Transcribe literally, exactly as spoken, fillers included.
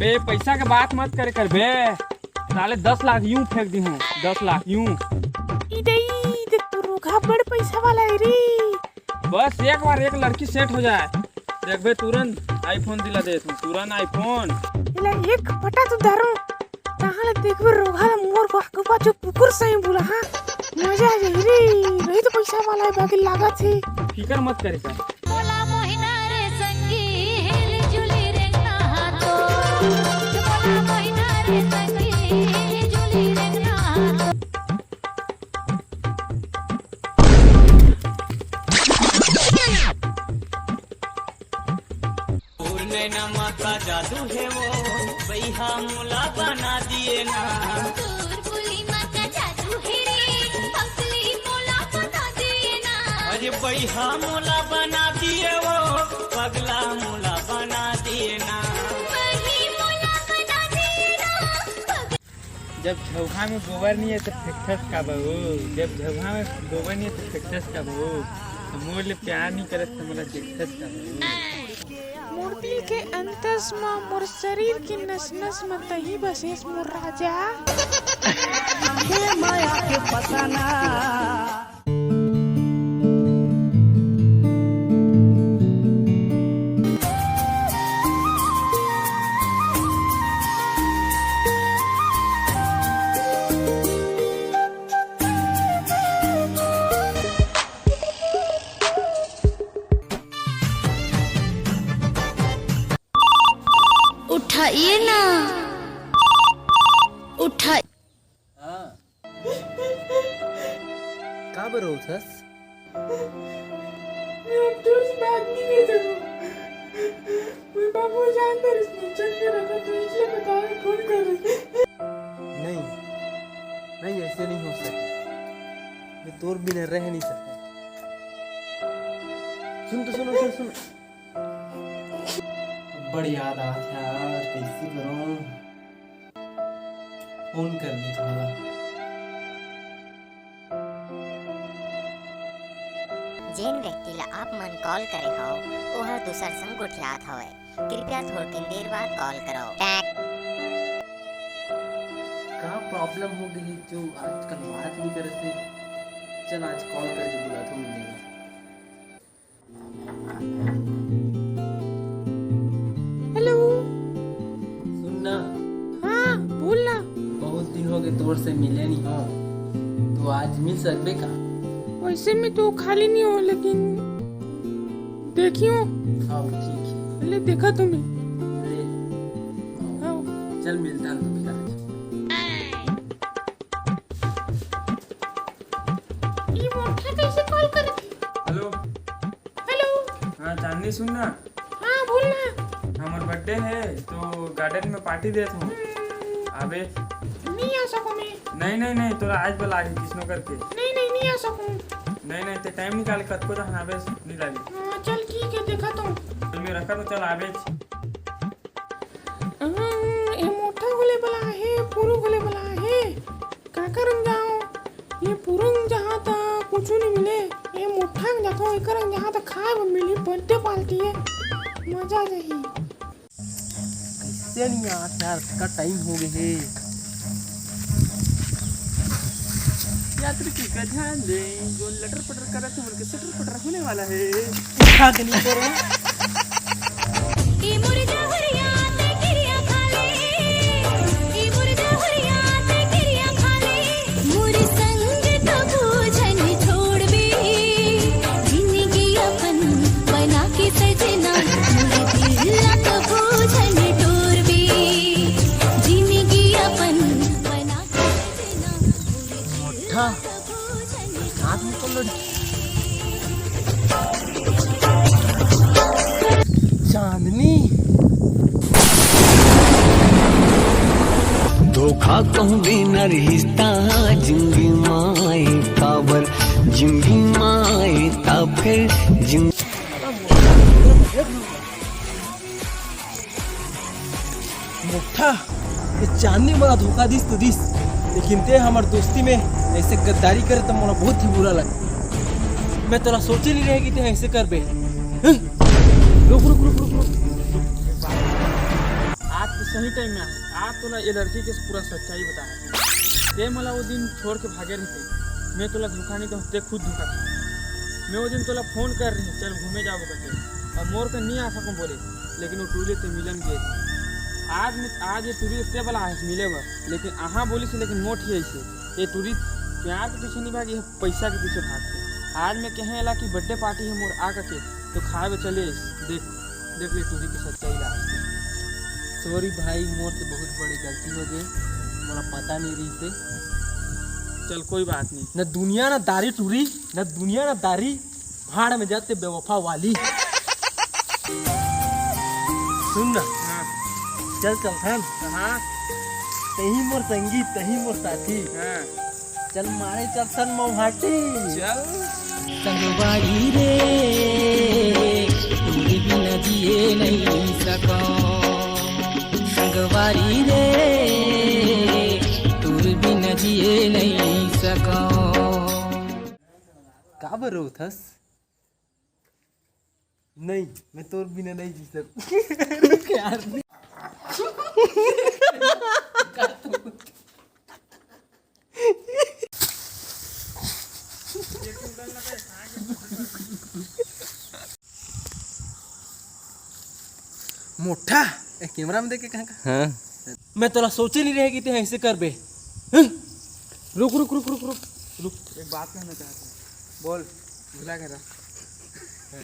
बे, पैसा के बात मत करे कर बे। साले दस लाख यूं फेंक दी हूँ, दस लाख यूं। ई दे, ई दे, तू रोगहा बड़ पैसा वाला है रे। बस एक बार एक लड़की सेट हो जाए, देखबे तुरंत iPhone दिला देत हूँ, तुरंत iPhone। एला एक पटा तो धरो, ताहले देखबे रोगहा ला मोर आगू पाछू कुकुर सही बोला, हाँ। मजा आ जाई रे, रही तो पैसा वाला है, बाकी लागत है। फिकर मत करे कर। मोला मोहिना रे संगी, हिल जुली रे नहा तो। मोला मोहिना रे संगी, हिल जुली रे नहा तो। तोर नैना मा का जादू हे वो, बइहा मोला बना दिए ना। तोर बोली मा का जादू हे रे, पगली मोला बना दिए ना। अरे बइहा मोला बना दिए वो, पगला मोला बना दिए ना। बही मोला बना दिए ना, पगला जब झउहा में गोबर नहीं है तो फेंकथस का बहू, जब झउहा में गोबर नहीं है तो फेंकथस का बहू, तो मोर ले प्यार नहीं करस तो मोला देखथस का बहू। मोर दिल के अंतस म, मोर शरीर के नस नस म तही बसेस मोर राजा। हे माया के फसाना। उठाइए ना, उठा। हाँ। का बर रोवथस? मैं अब तोर से बात नहीं कर सकूँ। मैं बाबू जान पर इसने चल के रखा, तो इसलिए मैं तारे फोन कर रही। नहीं, नहीं, ऐसे नहीं हो सकता। मैं तोर बिना रह नहीं सकता। सुन तो, सुनो, सुन, सुन। बड़ याद आत हे यार, कैसे करूँ? फोन कर दे थोड़ा। जेन व्यक्ति ला आप मन कॉल करे हव, ओहर दूसर संग गोठियात हवय। कृपया थोरकिन देर बाद कॉल करव। का प्रॉब्लम हो गई जो आजकल बात नहीं करत हे? चल, आज कॉल करके बुलाथों, मिलेगा। हेलो। सुन ना। हाँ, बोल ना। बहुत दिन हो गए तोर से मिले नहीं हो, तो आज मिल सकबे का? वैसे मैं तो खाली नहीं हूँ, लेकिन देखियो। हाँ, ठीक है। ले देखा तुम्हें। ले। हाँ। चल, मिलता हूँ तो फिर आज। ये मोठा कैसे कॉल करत हे? हेलो। हेलो। हाँ चांदनी, सुन ना। हाँ, बोल ना। हमर बर्थडे हे, तो गार्डन में पार्टी देत हूँ। हम्म। अबे। नहीं आ सकूँ मैं। नहीं, नहीं, नहीं, तोला आज बला के किसनो करके। नहीं, नहीं, नहीं आ सकूँ। नहीं, नहीं, ते टाइम निकाल के कतको जहाँ आबे, नहीं लागे। हाँ, चल ठीक है, देखा तो। तो मैं रखा तो चल आबे। हाँ, ये मोठा घलो बला हे, पुरू घलो बला हे। काकर जाओ? ये पुरू जहाँ तक कुछ नहीं मिले। ये मोठा जातो, एकर जहाँ तक खाए बर मिली, बर्थडे पार्टी है, मजा आ जाही। कैसे नहीं आत यार, का टाइम हो गए हे। यात्री की गजान दे, जो लटर पटर करत हे, उनके सटर पटर होने वाला है। उठा के नहीं करो। मोठा, साथ में तो लड़की। चांदनी। धोखा कहूँ बिना रिश्ता, जिंदगी माए काबर, जिंदगी माए ता फिर जिंदगी। मोठा, ये चांदनी मोला धोखा दिस तो दिस, लेकिन ते हमर दोस्ती में ऐसे गद्दारी करे तो मोला बहुत ही बुरा लगे। मैं तोला सोचे नहीं रहे कि ते ऐसे करबे। हं? रुक, रुक, रुक, रुक, रुक। आज तो सही टाइम में आए। आज तोला ये लड़की के पूरा सच्चाई बता। ते मोला वो दिन छोड़ के भागे रहिते, मैं तोला धोखा नहीं दूं, ते खुद धोखा खा। मैं वो दिन तोला फोन कर रही, चल घूमे जाबो करके, अब मोर का नहीं आ सकूं बोले, लेकिन वो टूरी ते मिलन गे। आज मैं, आज ये टूरी ते बला आए मिले बर, लेकिन आहा बोली से, लेकिन मोट ही ऐसे ये टूरी प्यार के पीछे नहीं भागी, ये पैसा के पीछे भागते। आज मैं कहे ला कि बर्थडे पार्टी है मोर, आ करके तो खाए में चले। देख, देख ले टूरी की सच्चाई ला। सॉरी भाई, मोर से बहुत बड़ी गलती हो गई, मोला पता नहीं रही से। चल कोई बात नहीं। न दुनिया न दारी टूरी, न दुनिया न दारी, भाड़ में जाते बेवफा वाली। सुन ना, हाँ। चल चल खान। हाँ। तही मोर संगी, तही मोर साथी। हाँ। चल मारे चल सन मौहाटी। चल। संगवारी रे, तोर बिना जिए नहीं सको। संगवारी रे, तोर बिना जिए नहीं सको। काबर रोथस? नहीं, मैं तोर बिना नहीं जी सकता। रुक यार। मोटा, ए, कैमरा में देख के कहाँ का? हाँ। मैं तोला सोचे नहीं रहे कि ते ऐसे करबे। हं? रुक, रुक, रुक, रुक, रुक, रुक। एक बात कहना चाहता हूँ। बोल। भुला गया।